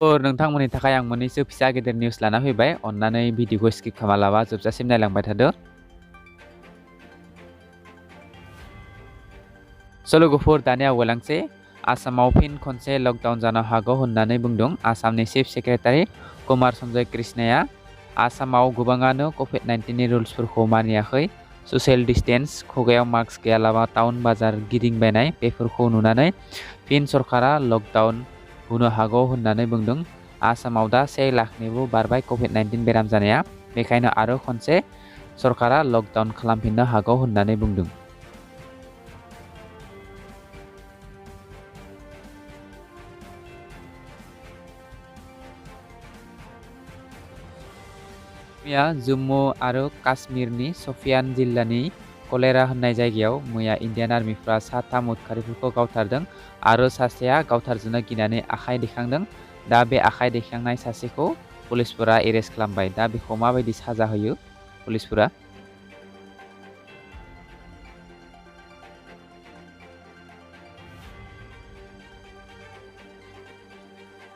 नोंथांमोननि थाखाय आं मोननैसो फिसा गेदेर निउस लाना फैबाय। अन्नानै भिडिअखौ स्किप खालामालाबा जोबजासिम नायलांबाय थादो। लोगोफोर दानिया आवगायलांसै। आसामाव फिन खनसे लकडाउन जानो हागौ होननानै बुंदों आसामनि चिफ सेक्रेटारि कुमार सन्जय कृष्णया। आसामाव गोबाङानो कभिड-19नि रुल्सफोरखौ मानियाखै। ससियेल डिस्टेन्स, खुगायाव मास्क गैयालाबा टाउन बाजार गिदिंबायनाय बेफोरखौ नुनानै फिन सरकारा लकडाउन होनो हागौ होननानै बुंदों। आसामाव दा 1 लाखनिबो बारबाय कभिड-19 बेराम जानाया, बेखायनो आरो खनसे सरकारा लकडाउन खालामफिननो हागौ होननानै बुंदों। मैया जम्मु आरो काश्मीरनि शपियान जिल्लानि कलेरा होननाय जायगायाव मैया इन्डियान आर्मिफ्रा 3 उदखारिफोरखौ गावथारदों आरो सासेया गावथारजानो गिनानै आखाइ दैखांदों। दा बे आखाइ दैखांनाय सासेखौ पुलिसफोरा एरेस्ट खालामबाय। दा बेखौ माबायदि साजा होयो पुलिसफोरा?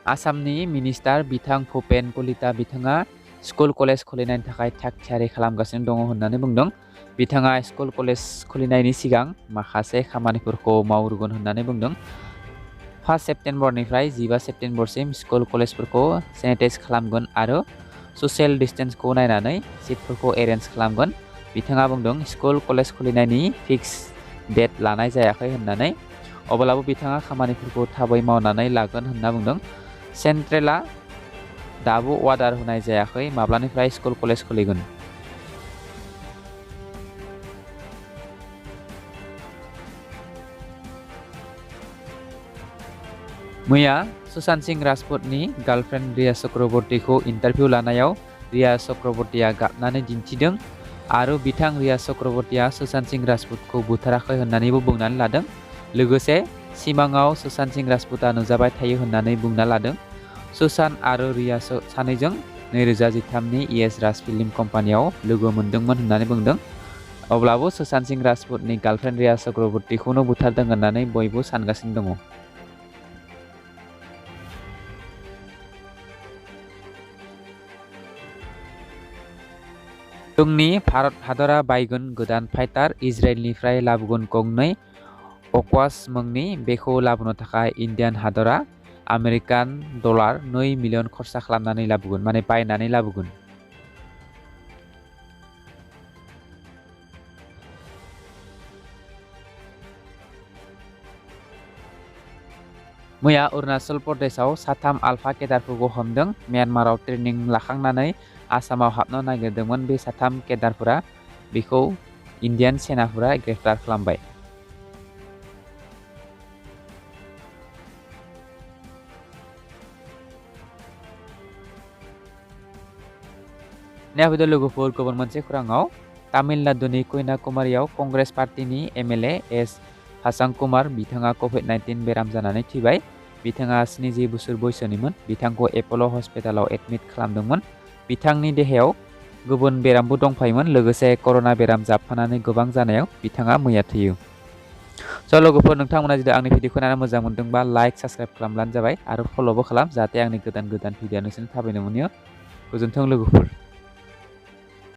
आसामनि मिनिस्टार बिथां भुपेन कलिता बिथाङा स्कुल कलेज खुलिनायनि थाखाय थाग थियारि खालामगासिनो दङ होननानै बुंदों। बिथाङा स्कुल कलेज खुलिनायनि सिगां माखासे खामानिफोरखौ मावग्रोगोन होननानै बुंदों। 1 सेप्तेम्बरनिफ्राय 15 सेप्तेम्बरसिम स्कुल कलेजफोरखौ सेनिटाइज खालामगोन आरो ससियेल डिस्टेन्सखौ नायनानै सिटफोरखौ एरेन्ज खालामगोन। बिथाङा बुंदों स्कुल कलेज खुलिनायनि फिक्स डेट लानाय जायाखै होननानै, अब्लाबो बिथाङा खामानिफोरखौ थाबै मावनानै लागोन होनना बुंदों। सेन्ट्रेला दाबो अर्डार होनाय जायाखै माब्लानिफ्राय स्कुल कलेज खुलिगोन। मैया सुशांत सिंह राजपुतनि गार्लफ्रेन्ड रिया चक्रवर्तीखौ इन्टारभिउ लानायाव रिया चक्रवर्तीया गाबनानै दिन्थिदों आरो बिथां रिया चक्रवर्तीया सुशांत सिंह राजपुतखौ बुथाराखै होननानैबो बुंनानै लादों। लोगोसे सिमाङाव सुशांत सिंह राजपुतआ नुजाबाय थायो होननानै बुंना लादों। सुशांत आरो रिया सानैजों 2013नि यस राज फिल्म कम्पानियाव लोगो मोनदोंमोन होननानै बुंदों। अब्लाबो सुशांत सिंह राजपुतनि गार्लफ्रेन्ड रिया चक्रवर्तीखौनो बुथारदों होननानै बयबो सानगासिनो दङ। जोंनि भारत हादरा बायगोन गोदान फाइटार इजराइलनिफ्राय लाबोगोन गंनै अक्वास मुंनि। बेखौ लाबोनो थाखाय इन्डियान हादरा आमेरिकान डलार 2 मिलियन खरसा खालामनानै लाबोगोन, माने बायनानै लाबोगोन। मैया अरुणाचल प्रदेशआव 3 आल्फा केडारफोरखौ हमदों। म्यानमाराव ट्रेनिं लाखांनानै आसामाव हाबनो नागिरदोंमोन बे 3 केडारफोरा। बेखौ इन्डियान सेनाफोरा ग्रेप्टार खालामबाय। लोगोफोर गुबुन मोनसे खौराङाव तामिलनाडुनि कन्याकुमारियाव कंग्रेस पार्टीनि एमएलए एस हासां कुमार बिथाङा कभिड-19 बेराम जानानै थैबाय। बिथाङा 70 बोसोर बैसोनिमोन। बिथांखौ एप'ल' हस्पिटालाव एडमिट खालामदोंमोन। बिथांनि देहायाव गुबुन बेरामबो दंफायोमोन, लोगोसे कर'ना बेराम जाबफानानै गोबां जानायाव बिथाङा मैया थैयो। लोगोफोर, नोंथांमोना जुदि आंनि भिडिअखौ नायना मोजां मोनदोंबा लाइक साबस्क्राइब खालामब्लानो जाबाय आरो फल'बो खालाम, जाहाथे आंनि गोदान भिडिअ नोंसोरनो थाबैनो मोनो। गोजोन्थों लोगोफोर।